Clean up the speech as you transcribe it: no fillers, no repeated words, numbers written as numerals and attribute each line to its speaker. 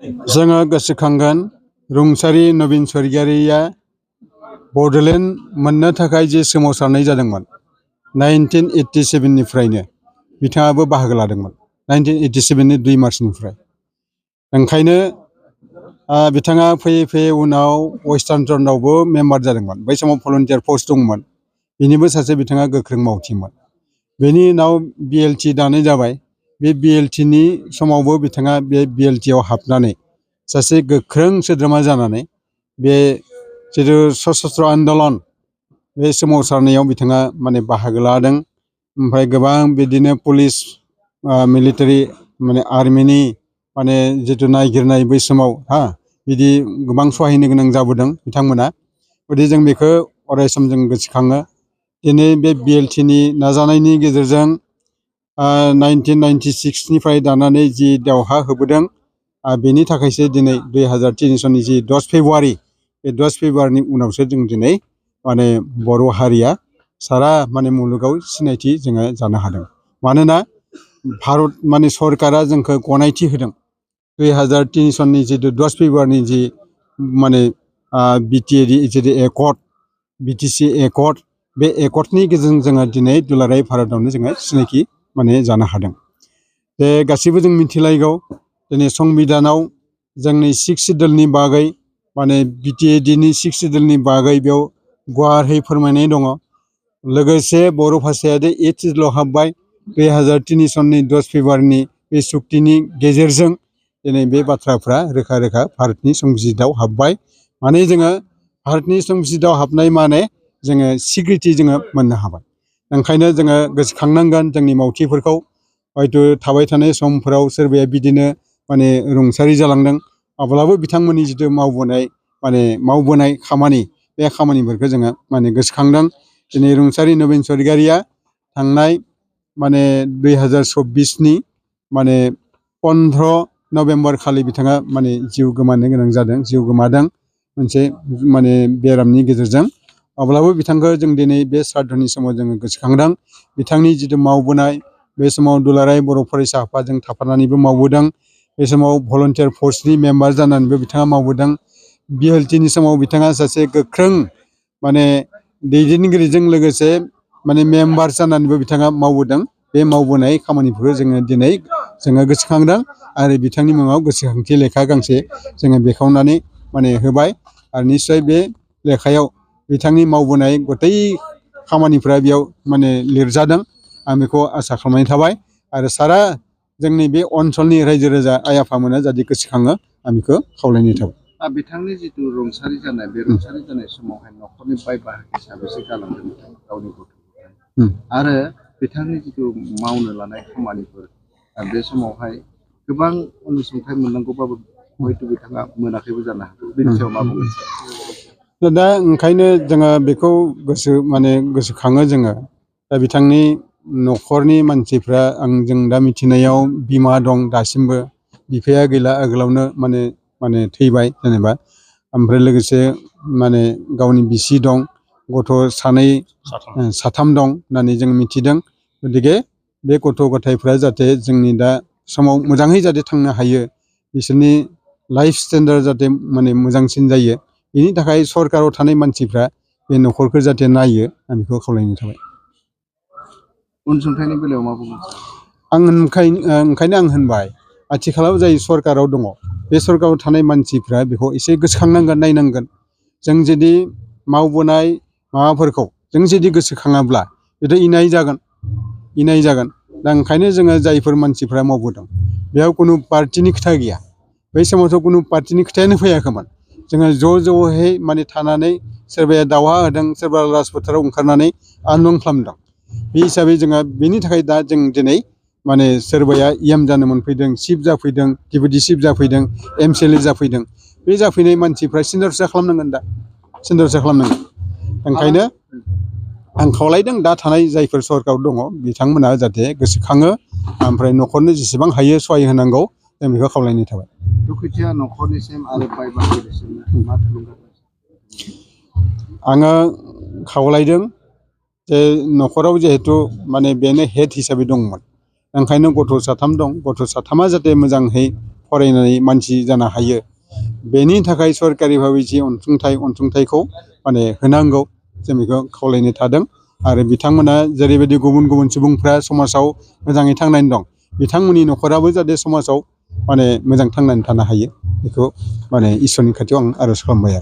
Speaker 1: जोङो गोसोखांगोन रुंसारि नबिन स्वर्गियारिया बड'लेण्ड मोननो थाखाय जे सोमावसारनाय जादोंमोन 1987 निफ्रायनो बिथाङाबो बाहागो लादोंमोन 1987 नि 2 मार्चनिफ्राय। ओंखायनो बिथाङा फैयै फैयै उनाव वेस्टार्न जनआवबो मेम्बार जादोंमोन। बै समाव भलन्टियार पस्ट दंमोन। बेनिबो सासे बिथाङा गोख्रों मावथिमोन। बेनि उनाव BLT दानाय जाबाय। बे BLTनि समावबो बिथाङा बे BLTआव हाबनानै सासे गोख्रों सोद्रोमा जानानै बे जिथु सशस्त्र आन्दलन बे सोमावसारनायाव बिथाङा माने बाहागो लादों। ओमफ्राय गोबां बिदिनो पुलिस मिलिटारि माने आर्मिनि माने जिथु नायगिरनाय बै समाव बिदि गोबां सहायनो गोनां जाबोदों बिथांमोना। गथिखे जों बेखौ अरायसम जों गोसोखाङो। दिनै बे BLTनि नाजानायनि गेजेरजों 1996 निफ्राय दानानै जि दावहा होबोदों बेनि थाखायसो दिनै 2003 सननि जि 10 फेब्रुवारि बे 10 फेब्रुवारिनि उनावसो जों दिनै माने बर' हारिया सारा माने मुलुगाव सिनायथि जोङो जानो हादों। मानोना भारत माने सरकारा जोंखौ गनायथि होदों 2003 सननि जिथु 10 फेब्रुवारिनि जि माने जिथु एकर्ड BTC एकर्ड बे एकर्डनि गेजेरजों जोङो दिनै दुलाराय भारतआवनो जोङो सिनायथि माने जानो हादों। बे गासैबो जों मिथिलायगौ दिनै संबिधानाव जोंनि 6 सिडुलनि बागै माने BTADनि 6 सिडुलनि बागै बेयाव गुवारै फोरमायनाय दङ। लोगोसे बर' भाषायादि 8 सिडुलाव हाबबाय 2003 सननि 10 फेब्रुवारिनि बे सुक्तिनि गेजेरजों दिनै बे बाथ्राफ्रा रोखा रोखा भारतनि संबिजितआव हाबबाय। माने जोङो भारतनि संबिजितआव हाबनाय माने जोङो सिक्रिटि जोङो मोननो हाबाय। ओंखायनो जोङो गोसोखांनांगोन जोंनि मावथिफोरखौ। हयथ' थाबाय थानाय समफोराव सोरबाया बिदिनो माने रुंसारि जालांदों। अब्लाबो बिथांमोननि जिथु मावबोनाय खामानि बे खामानिफोरखौ जोङो माने गोसोखांदों। दिनै रुंसारि नबिन स्वर्गियारिया थांनाय माने 2024नि माने 15 नभेम्बर खालि बिथाङा माने जिउ गोमानो गोनां जादों, जिउ गोमादों मोनसे माने बेरामनि गेजेरजों। अब्लाबो बिथांखौ जों दिनै बे श्राद्धनि समाव जोङो गोसोखांदों। बिथांनि जिथु मावबोनाय बे समाव दुलाराय बर' फरायसा आफादजों थाफानानैबो मावबोदों। बे समाव भलन्टियार फर्सनि मेम्बार जानानैबो बिथाङा मावबोदों। BLTनि समाव बिथाङा सासे गोख्रों माने दैदेनगिरिजों लोगोसे माने मेम्बार जानानैबो बिथाङा मावबोदों। बे मावबोनाय खामानिफोरखौ जोङो दिनै जोङो गोसोखांदों आरो बिथांनि मुङाव गोसोखांथि लेखा गांसे जोङो बेखेवनानै माने होबाय। आरो निस्सय बे लेखायाव बिथांनि मावबोनाय गथै खामानिफ्रा बेयाव माने लिरजादों। आं बेखौ आसा खालामनाय थाबाय आरो सारा जोंनि बे ओनसोलनि रायजो राजा आइ आफामोना जाहाथे गोसोखाङो आं बेखौ खावलायनाय थाबाय।
Speaker 2: बिथांनि जिथु रुंसारि जानाय बे रुंसारि जानाय समावहाय न'खरनि बाय बाहागि साबेसे गालांदों गावनि गथ' गथाय आरो बिथांनि जिथु मावनो लानाय खामानिफोर बे समावहाय गोबां अनसुंथाइ मोननांगौबाबो हयथ' बिथाङा मोनाखैबो जानो हागौ। बेनि सायाव मा बुंगोन?
Speaker 1: दा ओंखायनो जोङो बेखौ गोसोखाङो जोङो। दा बिथांनि न'खरनि मानसिफ्रा जों दा मिथिनायाव बिमा दं दासिमबो, बिफाया गैला आगोलावनो माने थैबाय जेनेबा। ओमफ्राय लोगोसे माने गावनि बिसि दं, गथ' साथाम दं होननानै जों मिथिदों। गतिके बे गथ' गथायफ्रा जाहाथे जोंनि दा समाव मोजाङै जाहाथे थांनो हायो, बिसोरनि लाइफ स्टेन्डार्ड जाहाथे माने मोजांसिन जायो, बेनि थाखाय सरकाराव थानाय मानसिफ्रा बे न'खरखौ जाहाथे नायो आं बेखौ खावलायनाय थाबाय।
Speaker 2: अनसुंथाइनि बेलायाव मा बुंगोन?
Speaker 1: ओंखायनो आं होनबाय आथिखालाव जाय सरकाराव दङ बे सरकाराव थानाय मानसिफ्रा बेखौ एसे गोसोखांनांगोन, नायनांगोन। जों जुदि मावबोनाय माबाफोरखौ जों जुदि गोसोखाङाब्ला बेथ' इनाय जागोन। दा ओंखायनो जोङो जायफोर मानसिफ्रा मावबोदों बेयाव खुनु पार्टिनि खोथा गैया। बै समावथ' खुनु पार्टिनि खोथायानो फैयाखैमोन। जोङो ज'है माने थानानै सोरबाया दावहा होदों, सोरबा राजफोथाराव ओंखारनानै आन्दलन खालामदों। बे हिसाबै जोङो बेनि थाखाय दा जों दिनै माने सोरबाया EM जानो मोनफैदों, चिफ जाफैदों, डेपुटि चिफ जाफैदों, MCLA जाफैदों। बे जाफैनाय मानसिफ्रा सिन्दारसा खालामनांगोन, दा सिन्दारसा खालामनांगोन। ओंखायनो आं खावलायदों दा थानाय जायफोर सरकाराव दङ बिथांमोना जाहाथे गोसोखाङो, ओमफ्राय न'खरनो जेसेबां हायो सहाय होनांगौ जों बेखौ खावलायनाय थाबाय।
Speaker 2: दुखुथिया न'खरनिसिम आरो बाय बाहागिनिसिम मा थुलुंगा?
Speaker 1: आङो खावलायदों जे न'खराव जिहेथु माने बेनो हेड हिसाबै दंमोन, ओंखायनो गथ' साथाम दं, गथ' साथामा जाहाथे मोजाङै फरायनानै मानसि जानो हायो बेनि थाखाय सरकारि भाबै जि अनसुंथाइखौ माने होनांगौ जों बेखौ खावलायनो थादों आरो बिथांमोना जेरैबायदि गुबुन गुबुन सुबुंफ्रा समाजाव मोजाङै थांनानै दं बिथांमोननि न'खराबो जाहाथे समाजाव माने मोजां थांनानै थानो हायो बेखौ माने इसोरनि खाथियाव आं आर'ज खालामबाय आरो